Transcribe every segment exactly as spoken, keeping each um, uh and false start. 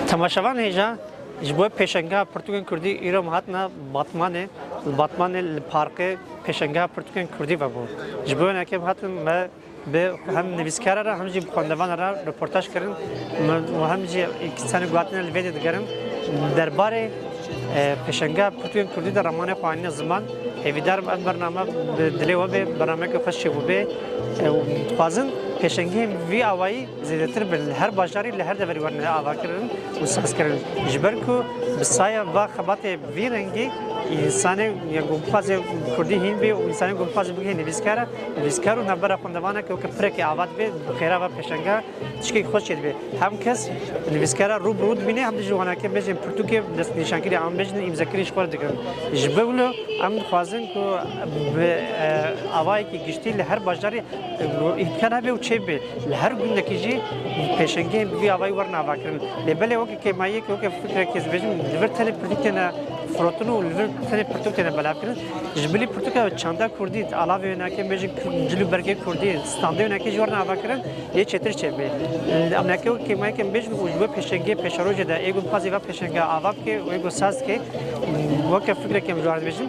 Temaşevan hêja, ji bo pêşengeha pirtûkên kurdî îro em hatine Batmanê. Li Batmanê li parkê pêşengeha pirtûkên kurdî vebû. Ji bo wênekê em hatin me bi hem nivîskara re hem jî bi xwendevana re reportaj kirin. Me û hem jî îkî tenê guhatine li vê de digerin. Derbarê, e, pêşengeha pirtûkên kurdî de ramanê xwe anîne ziman. Hêvîdar im ev bername bi dilê we bê, bernameyeke xweş çêbû bê. E, û dixwazin pêşengehên vî awayî zêdetir bin, li her bajarî, li her deverî werin avakirin û sazkirin. Ji ber ku bi saya va xebatê vî rengî, însanê, ya ku bixwaze kurdî hîn bê û însanê ku bixwaze bigihê nivîskara, nivîskar û navbera xwendevaneke weke pireke ava dibe, bi xêra va pêşenga tiştekî xweş çêdibe. Hem kes nivîskara rû bi rû dibîne, hem de ji wanakê bêjin pirtûkê destnîşankirî, em bêjin îmzekirî ji xwe re dikin. Ji ber wilo em dixwazin ku bi, e, avayekî giştî li her bajarê, e, îmkan hebe û çêbibe. Li her gundekî jî pêşengehên bi vî avayî werin avakirin. Lê belê weke kêmayiyek, weke fikrek ez bêjim, li vir tenê pirtûk têne firotin û li vir tenê pirtûk têne belavkirin. Ji bilî pirtûka çanda kurdî, alavê wênakê bêjin cil û bergê kurdî, standê wênakê jî werin avakirin, yê çêtir çêbibe. Em neke weke kêmayiyek em bêjin û ji bo pêşengê pêşerojê de ê ku dixwaze va pêşenga ava bike û ê ku saz dike, weke fikrek em ji wan re dibêjin.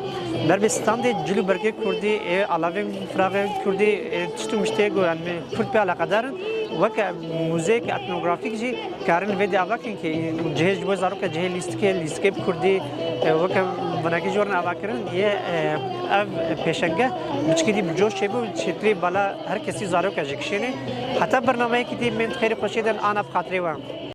Ber bi standê cil û bergê kurdî, ê alavên firaxên kurdî, ê tişt û miştê ku em kurd pê eleqedar in, weke muzeyeke etnografîk jî karin vê de avakin ki cihê ji bo zaroka cihê lîstikê, lîstikê bi kurdî, e, weke vinekî ji werin avakirin, yê, e, ev pêşenge biçikî dî bi coş çêbû, çêtirî bala her kesî zaroka jî kişênê. Heta bernameyekî dî, min xêrî xweşê den, ana bi xatirê we.